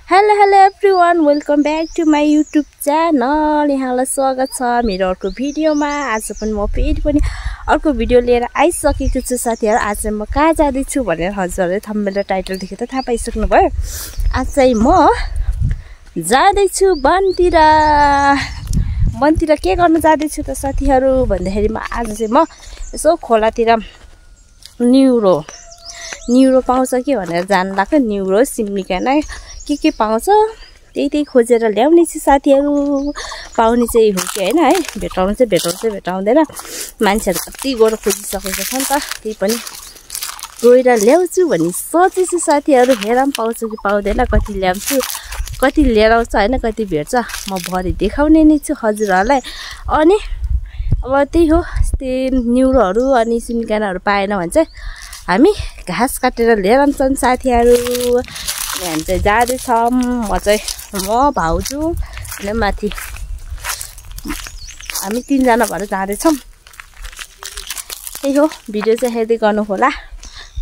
Hello everyone, welcome back to my YouTube channel. यहाँलाई स्वागत छ मेरो अर्को भिडियोमा। आज पनि म फेरि पनि अर्को भिडियो लिएर आइसकेको छु साथीहरु। आज चाहिँ म कहाँ जाँदैछु भनेर हजुरहरूले थम्बनेल र टाइटलदेखि त थाहा पाइसक्नु भयो। आज चाहिँ म जाँदैछु वनतिर। वनतिर के गर्न जाँदैछु त साथीहरु भन्दाखेरि आज चाहिँ म यसो खोलातिर न्युरो पाउँछ कि भनेर जान लाग्यो। न्युरो सिम्लिका नै के पाउँछ त्यही खोजेर ल्याउने छु साथीहरु। पाउने चाहिँ हो कि हैन है, भेटाउँदैन। मान्छेहरु कति गएर खोजिसकेको छ नि त, त्यही पनि गएर ल्याउँछु भनी सोचेछु साथीहरु। हेरम पाउँछु कि पाउँदैन, कति ल्याउँछु, कति लिएर आउँछ हैन, कति भेट्छ म भरि देखाउने नै छु हजुरहरुलाई। अनि अब त्यही हो, त्यही न्युरोहरु अनि सिम्लिकानाहरु पाएन भने चाहिँ हामी घाँस काटेर लिएर आउँछौं साथीहरु। हामी चाहिँ जाँदैछौँ, म भाउजू अनि माथि हामी तीनजना भएर जाँदैछौँ। त्यही हो, भिडियो चाहिँ हेर्दै गर्नु होला,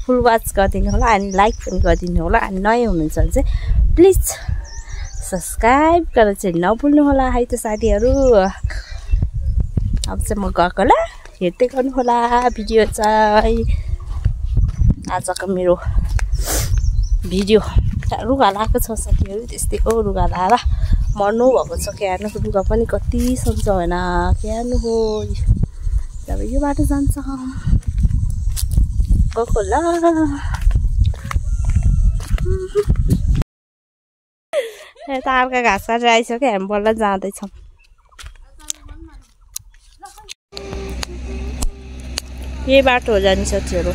फुल वाच गरिदिनु होला अनि लाइक पनि गरिदिनु होला। अनि नयाँ हुनुहुन्छ भने चाहिँ प्लिज सब्स्क्राइब गर्न चाहिँ नभुल्नु होला है त साथीहरु। अब चाहिँ म गएको ल, हेर्दै गर्नु होला भिडियो चाहिँ। आजको मेरो भिडियो रुगा लगाएको छ साथीहरु, त्यस्तैको रुगा लाएर मर्नु भएको छ। क्यार्नु रुगा पनि कति सक्छ होइन, क्यार्नु हो। जब यो बाटो जान्छ गएको ल। यता अर्का घाँस काटेर आइसक्यो, हामी बल्ल जाँदैछौँ। यही बाटो हो जाने साथीहरु।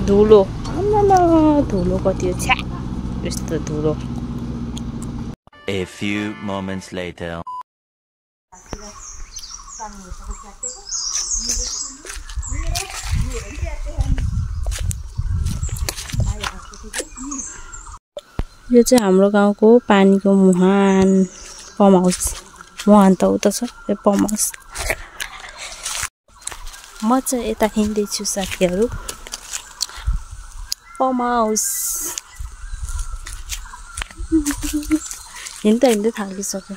धुलो धुलो कति हो, छ्या यस्तो धुलो। A few moments later. यो चाहिँ हाम्रो गाउँको पानीको मुहान, पम्प हाउस। मुहान त उता छ, यो पम्प हाउस। म चाहिँ यता हिँड्दैछु साथीहरु, पम्प हाउस। हिँड्दै थाकिसक्यो।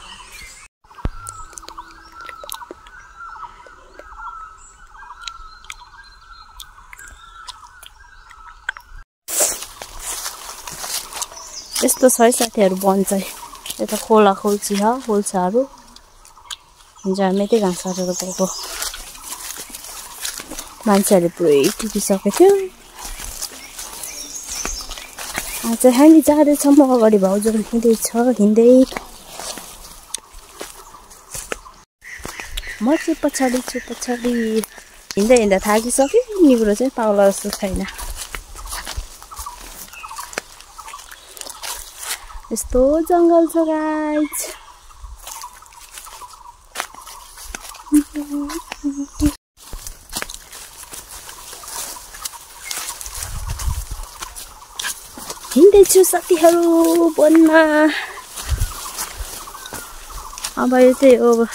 यस्तो छ है साथीहरु वन चाहिँ। यता खोल्छाहरु हिजो हामी यतै घाँस काटेर गएको। मान्छेहरुले पुरै टिपिसकेको थियो। आज हामी जाँदैछौँ, म अगाडि भाउजूहरू हिँड्दै। म चाहिँ पछाडि छु। हिँड्दा थाकिसक्यो। निगुरो चाहिँ पाउला जस्तो छैन। यस्तो जङ्गल छ गाइज। हिँड्दैछु साथीहरु वनमा। अब यो चाहिँ हो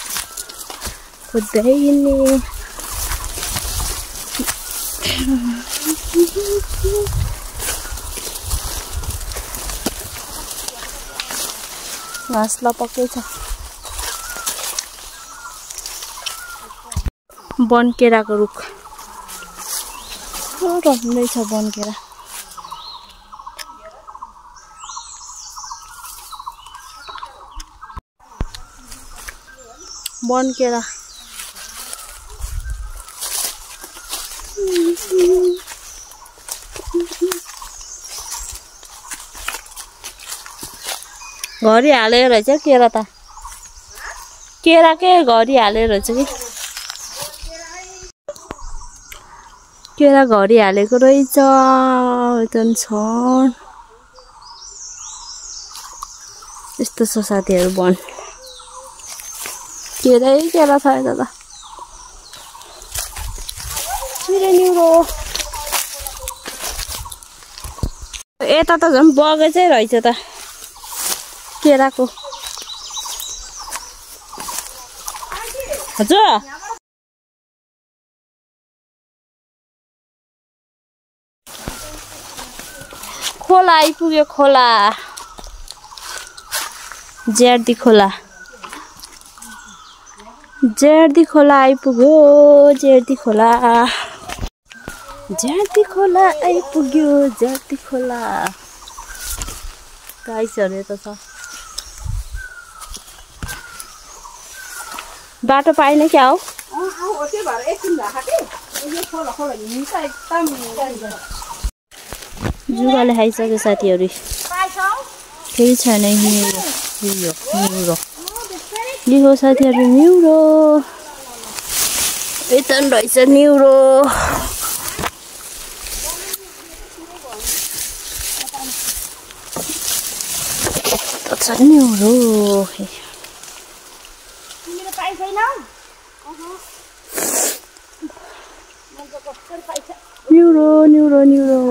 खोज्दै हिँड्ने। घाँस लपक्कै छ। बनकेराको रुख राम्रै छ बनकेरा। बनकेरा घरि हालेर रहेछ केरा त। केराकै घरि हालेर रहेछ कि केरा घरि हालेको रहेछ। छ यस्तो छ साथीहरु वन। केरा छ यता त। न्युरो यता त झन् बगैँचै रहेछ त केराको। हजुर खोला आइपुग्यो खोला जेर्दी खोला आइपुग्यो जेर्दी खोला आइपुग्यो जेर्दी खोला गाइसहरु त छ बाटो पाइन क्या हो जुगाले खाइसक्यो साथीहरु फेरि छैन न्युरो लिहो साथीहरु न्युरो यतन रहेछ न्युरो त न्युरो न्युरो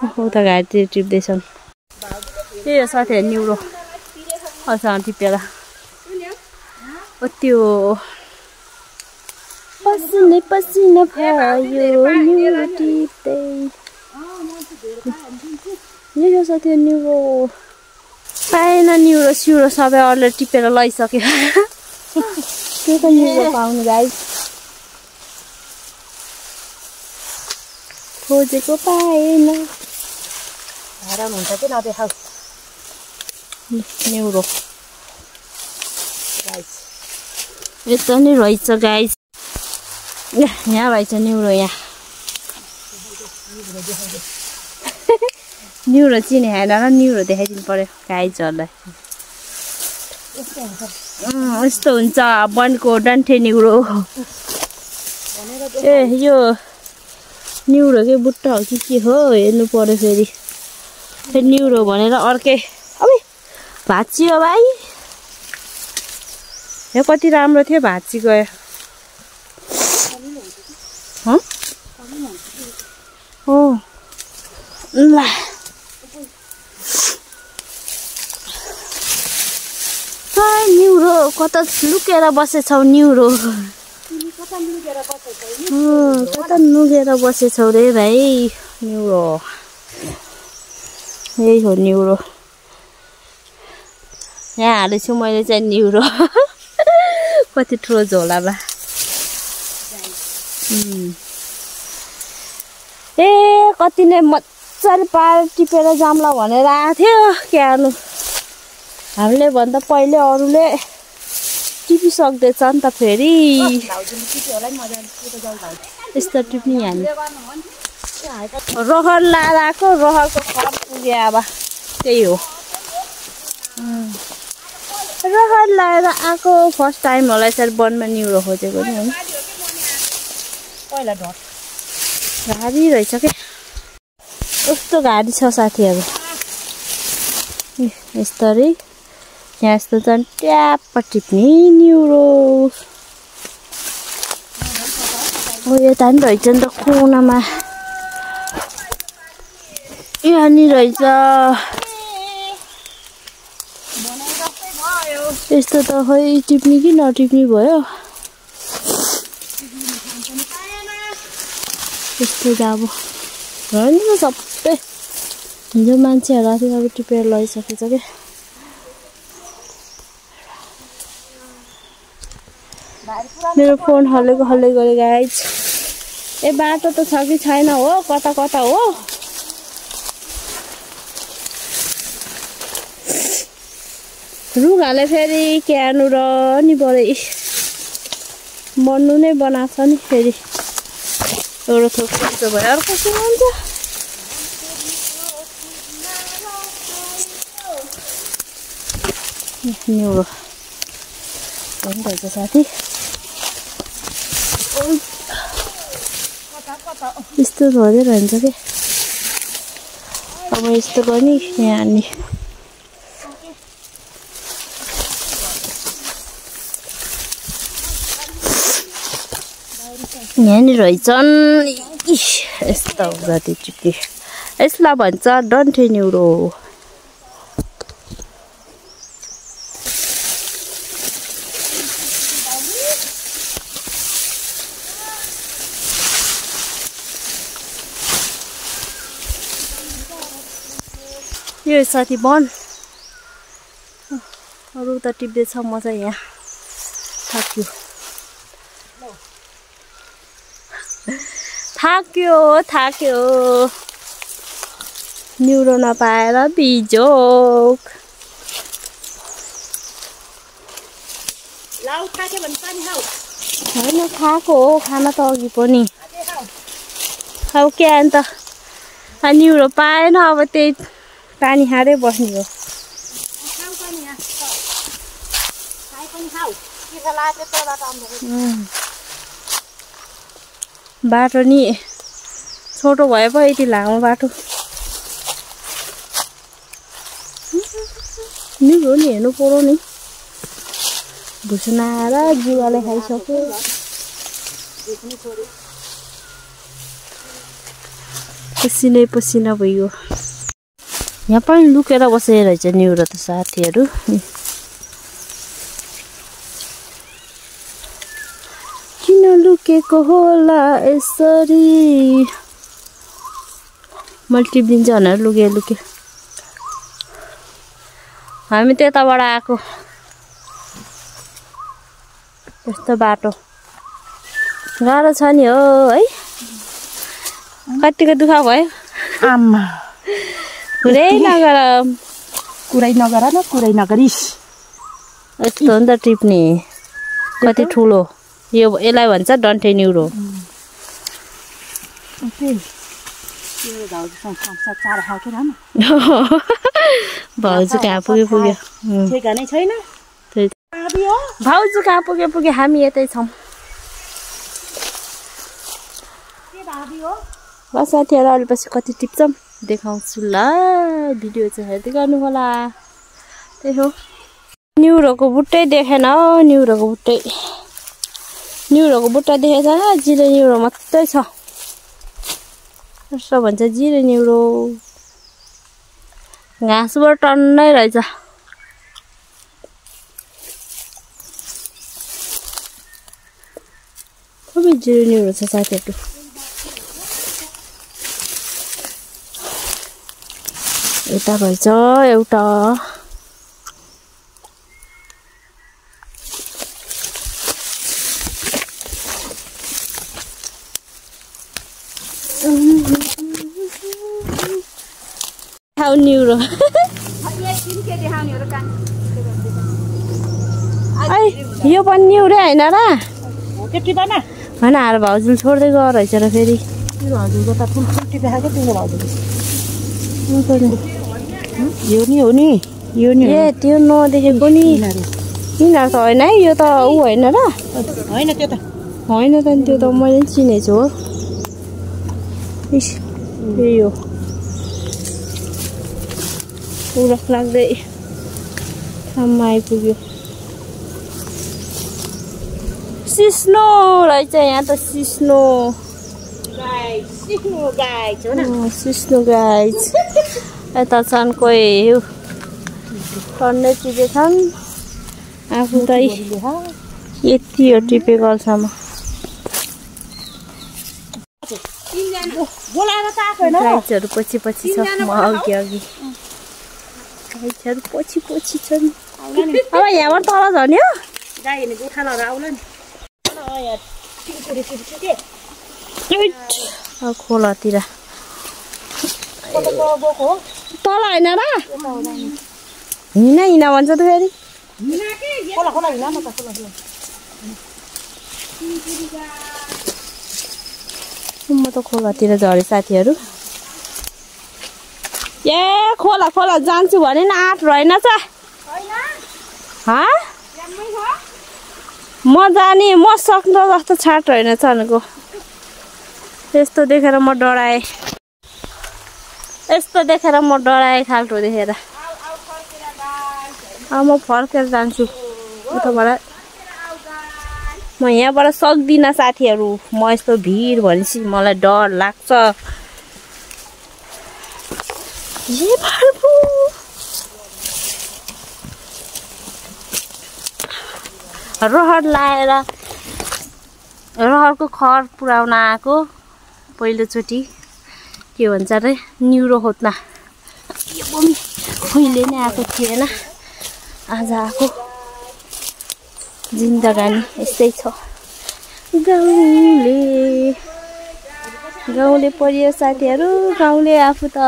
हो त घाँटी टिप्दैछन् त्यही हो साथीहरु न्युरो असँग टिपेर त्यो पसिना भयो न्युरो टिप्दै यही हो साथीहरु न्युरो पाएन न्युरो सिउरो सबै अरूले टिपेर लैसक्यो के त न्युरो पाउनु गाइस खोजेको पाएन हराम हुन्छ कि नदेखाउ न्युरो गाइस यता नि रहेछ गाइस यहाँ रहेछ न्युरो यहाँ न्युरो चिने होइन र न्युरो देखाइदिनु पर्यो गाइजहरूलाई यस्तो हुन्छ वनको डन्ठे न्युरो ए यो न्युरोकै बुट्टा हो कि के हो हेर्नु पर्यो फेरि न्युरो भनेर अर्कै अब भाँचियो भाइ यो कति राम्रो थियो भाँची गयो हो ल न्युरो कता लुकेर बसेछौ न्युरो कता लुकेर बसेछौ रे भाइ न्युरो यही हो न्युरो यहाँ हालेछु मैले चाहिँ न्युरो कति ठुलो झोलामा ए कति नै मजाले पार टिपेर जाम्ला भनेर आएको थियो क्या हामीले भन्दा पहिले अरूले टिपिसक्दैछ नि त फेरि यस्तो टिप्ने हामी रहर लाएर आएको रहरको फल पुग्यो अब त्यही हो रहर लाएर आएको फर्स्ट टाइम होला यसरी वनमा न्युरो खोजेको नि होइन घारी रहेछ क्या कस्तो घारी छ साथीहरु यस्तरी यहाँ यस्तो चाहिँ ट्याप टिप्ने न्युरो हो यता नि रहेछ नि त कुनामा यहाँ नि रहेछ यस्तो त खोइ टिप्ने कि नटिप्ने भयो यस्तो जाब नि त सबै हिजो मान्छेहरू आफै टिपेर लैसकेछ क्या मेरो फोन हल्लेको गरे गाइज ए बाटो त छ कि छैन हो कता कता हो रुगाले फेरि क्यानु र नि बरे मर्नु नै बनाएको छ नि फेरि एउटा थोक त्यस्तो भयो अर्को के भन्छ न्युरो भनिरहेछ साथी यस्तो झरेर हुन्छ कि अब यस्तो गर्ने यहाँ नि यहाँनिर रहेछन् यस्तो जाति चिप्ली यसलाई भन्छ डन्ठे न्युरो यो साथी बन अरू त टिप्दैछ म चाहिँ यहाँ थाक्यो न्युरो नपाएर बिजोक होइन खाएको हो खाना त अघि पनि अब के अन्त न्युरो पाएन अब त्यही पानी खाँदै बस्ने हो बाटो नि छोटो भए पो यति लामो बाटो न्युरो नि हेर्नु पर्यो नि भुसुना आएर जुवाले खाइसक्यो पसिना भयो यहाँ पनि लुकेर बसेर रहेछ न्युरो त साथीहरू किन लुकेको होला यसरी मैले टिप्दिन्छ भनेर लुके हामी त्यताबाट आएको यस्तो बाटो गाह्रो छ नि हो है कतिको दुःख भयो आमा कुरै नगरिस यस्तो हो नि त टिप्ने कति ठुलो यो यसलाई भन्छ डन्ठे न्युरो भाउजू कहाँ पुग्यो ठेगानै छैन भाउजू कहाँ पुग्यो हामी यतै छौँ बस साथीहरू अलि पछि कति टिप्छौँ देखाउँछु ल भिडियो चाहिँ हेर्दै गर्नु होला त्यही हो न्युरोको बुट्टै देखेन हौ न्युरोको बुट्टा देखेछ जिरे न्युरो मात्रै छ कस्तो भन्छ जिरे न्युरो घाँसबाट टन्नै रहेछ खुबै जिरे न्युरो छ साथीहरू यता रहेछ एउटा न्युरो यो पनि न्युरै होइन र होइन आएर भाउजूले छोड्दै गयो रहेछ र फेरि ए त्यो नदेखेको नि यिनीहरू त होइन है यो त ऊ होइन र होइन त नि त्यो त मैले पनि चिनेछु हो यही हो पुरा लाग्दै ठाउँमा आइपुग्यो सिस्नो रहेछ यहाँ त सिस्नो गाइज यता छन् कोही टन्नै टिपेछन् आफू त यति हो टिपेको अल्छामा गाइजहरू पछि छ म अघि गाइजहरू पछि छन् अब यहाँबाट तल झर्ने हो खोलातिर तल होइन र हिँड भन्छ त फेरि म त खोलातिर झरेँ साथीहरू ए खोला जान्छु भने नि आँट रहेनछ म जाने म सक्नु जस्तो छाट रहेनछ भनेको यस्तो देखेर म डराएँ खाल्टो देखेर म फर्केर जान्छु उताबाट म यहाँबाट सक्दिनँ साथीहरू म यस्तो भिड भनेपछि मलाई डर लाग्छ रहर लाएर रहरको खर पुर्याउन आएको पहिलोचोटि के भन्छ अरे न्युरो खोज्न पहिले नै आएको थिएन, आज आएको। जिन्दगानी यस्तै छ। गाउँले परियो साथीहरू, गाउँले आफू त।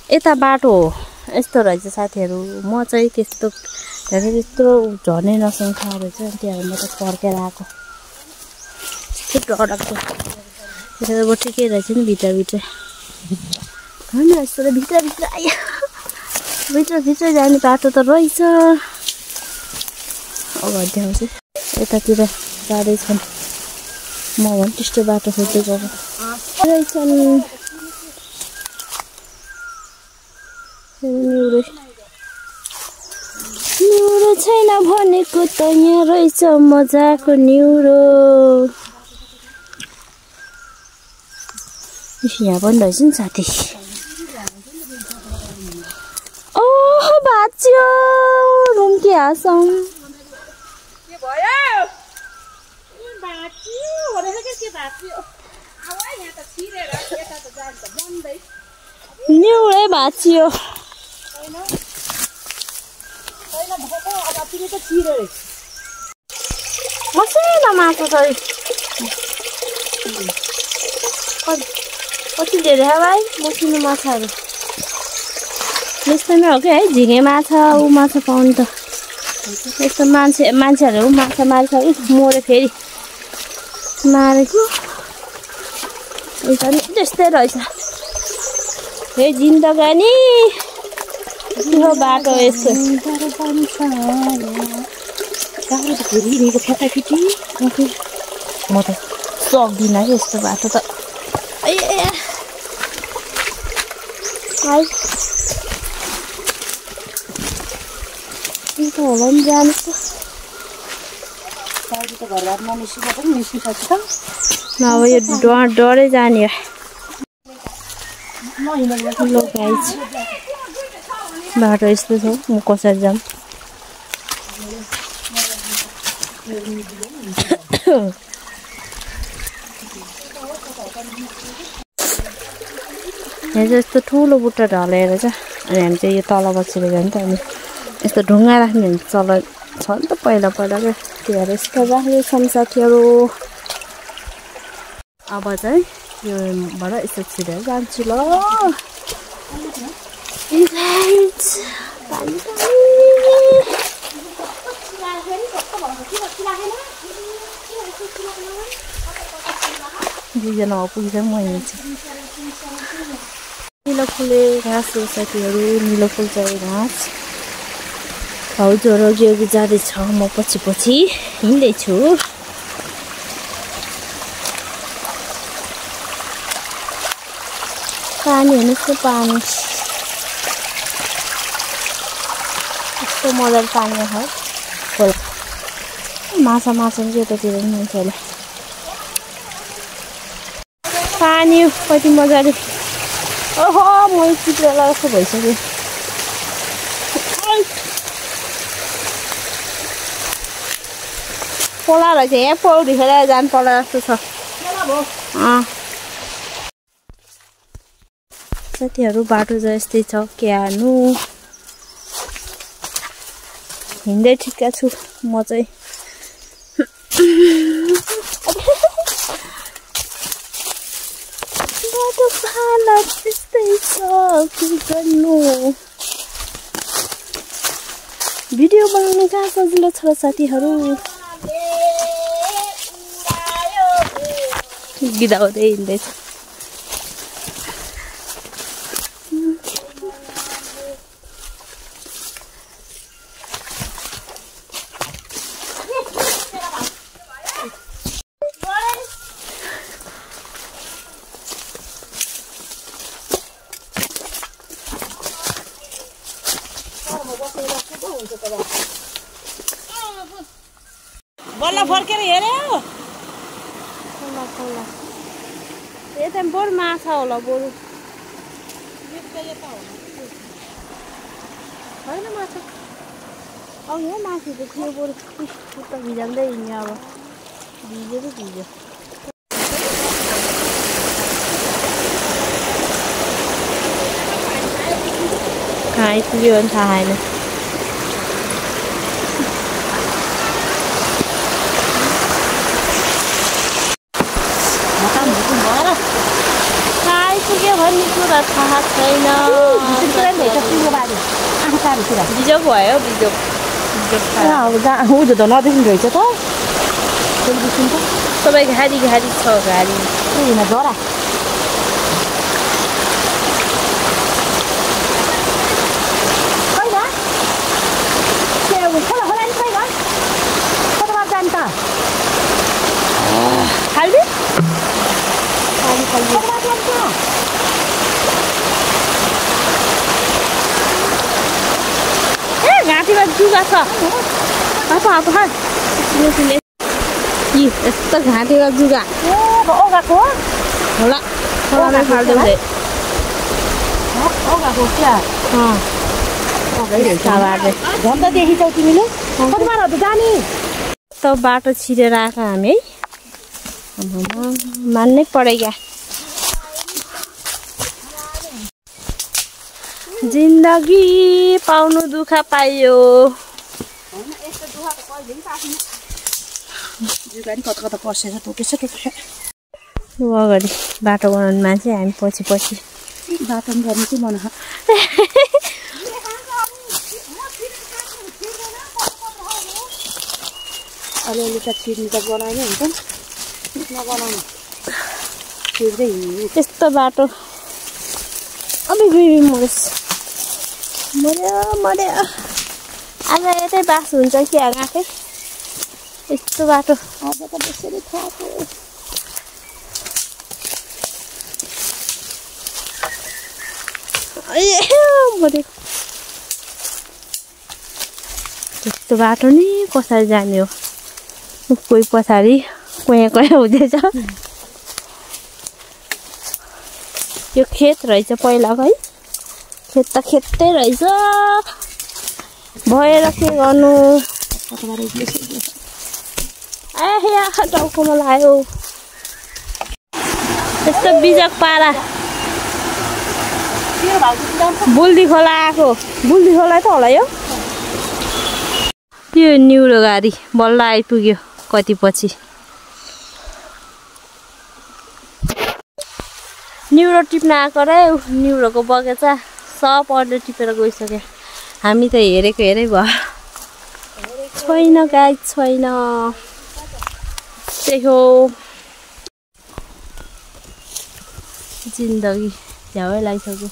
यता बाटो यस्तो रहेछ साथीहरू, म चाहिँ त्यस्तो त्यत्रो झर्नै नसक्छ रहेछ, त्यहाँ म त फर्केर आएको। यस्तो डर लाग्छ। यता ठिकै रहेछ नि भित्रभित्र, होइन यस्तो त भित्रभित्र आयो। भित्रभित्र जाने बाटो त रहेछ। अब देखाउँछु यतातिर जाँदैछन्, म पनि त्यस्तो बाटो खोज्दै गएको रहेछन्। न्युरो छैन भनेको त यहाँ रहेछ मजाको न्युरो। यहाँ पनि रहेछ नि साथी। ओह बाच्यो रुम्की हाँसौँ। न्युरै भाँचियो। मसिनो माछा छ। कति धेरै हो भाइ मसिनो माछाहरू। यस्तोमै हो क्या है, झिँगे माछा ऊ माछा पाउनु त। यस्तो मान्छेहरू माछा मार्छ कि मऱ्यो फेरि मारेको। त्यस्तै रहेछ हे जिन्दगानी। यो बाटो यस्तो म त सक्दिनँ कि यस्तो बाटो त। होला नि जानु त नभए यो डरै जाने। बाटो यस्तो छ, म कसरी जाऊँ। यहाँ चाहिँ यस्तो ठुलो बुट्टा ढलेर छ, अनि हामी चाहिँ यो तल बसेर जान्छ। अनि यस्तो ढुङ्गा राख्ने चलन छ नि त पहिला क्या, त्यही यस्तो राख्दैछन् साथीहरू। अब चाहिँ योबाट यस्तो छिरेर जान्छु ल। दुईजना हो पुग्छ, म हिँड्छु। निलो फुले घाँस हो साथीहरू, निलो फुल चाहिँ घाँस। भाउजूहरू अघि जाँदैछ, म पछि पछि हिँड्दैछु। पानी हेर्नुहोस् न, पानी यस्तो मजाले पानी छ खोला। माछा मार्छन् कि यतातिर नि मान्छेहरूले। पानी कति मजाले। ओहो म चिप्रेला जस्तो भइसक्यो। खोला रहेछ, यहाँ पौडी खेलेर जानु पर्ला जस्तो छ। साथीहरू बाटो चाहिँ यस्तै छ, क्यानु हिँड्दै ठिक्क छु म चाहिँ। बाटो हालत त्यस्तै छ, के गर्नु। भिडियो बनाउनु कहाँ सजिलो छ साथीहरू। गिदाउँदै हिँड्दैछ। बल्ल फर्केर हेऱ्यो। यता बरु माछा होला बरु। होइन माछा अघि हो, मासु त थियो बरु। उता भिजाउँदै हिँड्यो, अब भिज्यो त भिज्यो। आइपुग्यो भने थाहा छैन। आइपुग्यो भन्ने कुरा थाहा छैन। बिजोग भयो बिजोग उँधो नदेखिँदो रहेछ त सबै घारी घारी छ घारी जरा खाली ए घाँटीमा जुगा छ यस्तो घाँटीमा जुगा ओगाको होला खोलामा फाल्दै झन् त देखिन्छौ तिमीले कतिबार जाने त बाटो छिरेर आएको हामी है मान्नै परेगा जिन्दगी पाउनु दुःख पाइयो कता पर्सेछ टोकेछ अगाडि बाटो बनाउने मान्छे हामी पछि पछि बाटो पनि गर्नु चाहिँ मन अलिअलि त छिर्नु त बनाएनै हुन्छ नबनाउनु छिर्दै हिँड्नु त्यस्तो बाटो मर्यो आज यतै बास हुन्छ कि आँखै यस्तो बाटो आज त त्यसरी थाहा मर्यो त्यस्तो बाटो नि कसरी जाने हो कोही पछाडि कोही हुँदैछ यो खेत रहेछ पहिलाको है खेत त खेतै रहेछ भएर के गर्नु टाउकोमा लाग्यो यस्तो बिजक पारा बुल्दी खोला आएको बुल्दी खोला त होला यो निउरो गाडी बल्ल आइपुग्यो कति पछि निउरो टिप्न आएको र निउरोको बगैँचा सब अरूले टिपेर गइसक्यो हामी त हेरेको हेरै भयो छैन गाई छैन त्यही हो जिन्दगी झ्याउै लागिसक्यो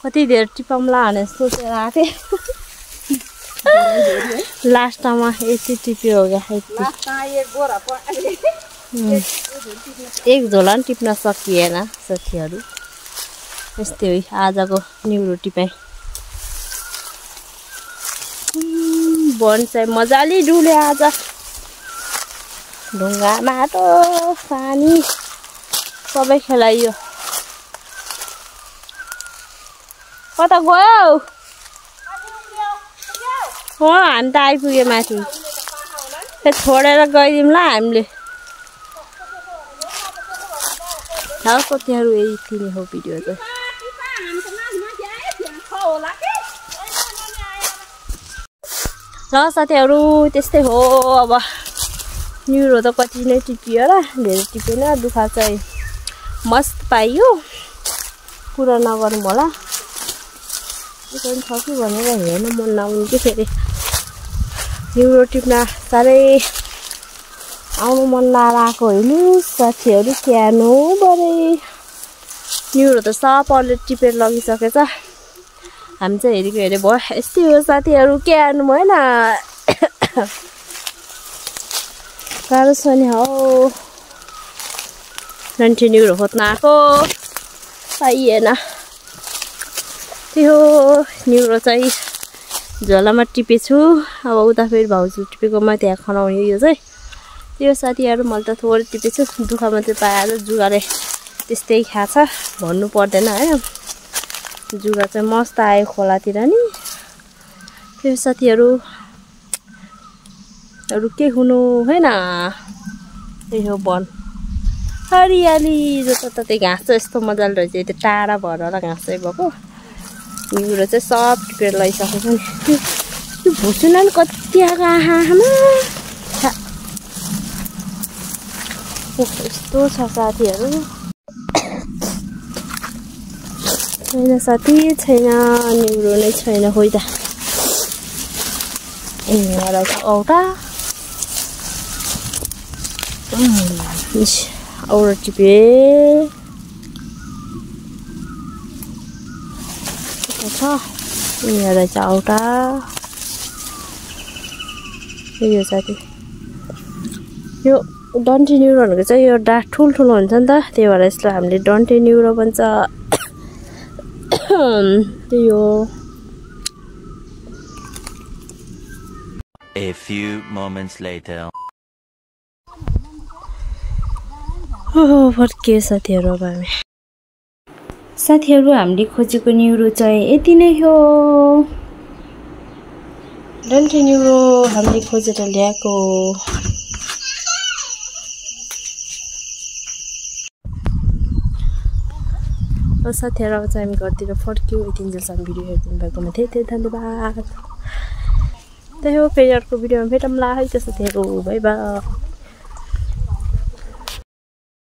कति धेरै टिपाउँला भनेर सोचेर आएको थिएँ लास्टमा यति टिप्यो हो क्या एक झोला पनि टिप्न सकिएन साथीहरू यस्तै हो आजको निउरो टिपाइ वन चाहिँ मजाले डुल्यो आज ढुङ्गा माटो पानी सबै खेलाइयो कता गयो हामी त आइपुग्यो माथि छोडेर गइदिउँ ल हामीले साथीहरू यति नै हो भिडियो चाहिँ ल साथीहरू त्यस्तै हो अब निउरो त कति नै टिपियो र धेरै टिपेन दुःख चाहिँ मस्त पाइयो पुरा नगरौँ होला छ कि भनेर हेर्न मन नआउनु कि फेरि निउरो टिप्न साह्रै आउनु मन नलागेको होइन साथीहरू क्यानो बरे निउरो त सबले टिपेर लगिसकेछ हामी चाहिँ हेरेको हेरे भयो यस्तै हो साथीहरू क्यानु भएन गाह्रो छ नि हौ नन्ठी निउरो खोज्न आएको पाइएन त्यो निउरो चाहिँ झोलामा टिपेछु अब उता फेरि भाउजू टिपेकोमा त्यहाँ खनाउने यो चाहिँ त्यो साथीहरू मैले त थोरै टिपेछु दुःखमा चाहिँ पाएर जुगाले त्यस्तै खाछ भन्नु पर्दैन हैन जुगा चाहिँ मस्त आयो खोलातिर नि त्यो साथीहरू के हुनु हैन त्यही हो वन हरियाली जताततै घाँस चाहिँ यस्तो मजाले रहेछ त्यो टाढा भएर होला घाँस चाहिँ भएको निहुरो चाहिँ सब टिपेर लैसकेको नि त्यो भुसुना नि कति आएको आहामा यस्तो छ साथीहरू छैन साथी छैन निहुरो नै छैन खोइ त यहाँ रहेछ औटा औरा टिपे छ यहाँ रहेछ औटा यो साथी यो डन्ठी निहुरो भनेको चाहिँ यो डाँठ ठुल्ठुलो हुन्छ नि त त्यही भएर यसलाई हामीले डन्ठी निहुरो भन्छ त्यही हो A few moments later. फर्कियो साथीहरू अब हामी साथीहरू हामीले खोजेको निहुरो चाहिँ यति नै हो डन्ठी निहुरो हामीले खोजेर ल्याएको साथीहरू अब चाहिँ हामी घरतिर फर्क्यौँ यति जेलसम्म भिडियो हेरिदिनु भएकोमा धेरै धन्यवाद त्यही हो फेरि अर्को भिडियोमा भेटौँला है त साथीहरू बाइ बाइ